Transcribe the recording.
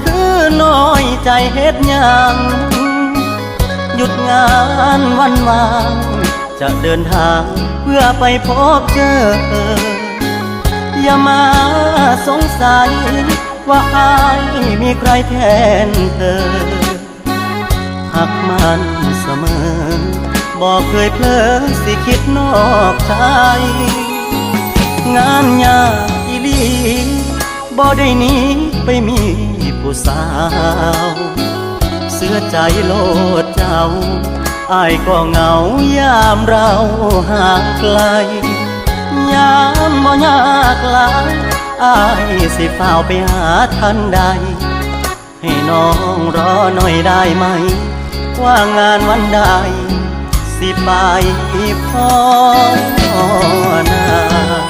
ຄືນ້ອຍໃຈເຮັດຫຍັງ ຢຸດງານວັນຫວ່າງ ຈະເດີນທາງເພື່ອໄປພົບເຈີ. ຢ່າມາສົງໄສວ່າອ້າຍມີໃຄແທນເທີ. ຮັກມັນສະເໝີ ບໍ່ເຄີຍເຜີຊິຄິດນອກໃຈ. ງານຍາກອີ່ຫຼີ ບໍ່ໄດ້ໜີໄປມີຜູ້ສາວ. ເຊື່ອໃຈໂລດເຈົ້າ ອ້າຍກໍເຫງົາຍາມເຮົາຫ່າງໄກ. ຍາມບໍ່ຍາກຫຼາຍ ອ້າຍຊິຟ້າວໄປຫາທັນໃດ. ໃຫ້ນ້ອງລໍໜ້ອຍໄດ້ໄໝ? ວ່າງງານວັນໃດ ຊິໄປພໍ້ໜ້າ.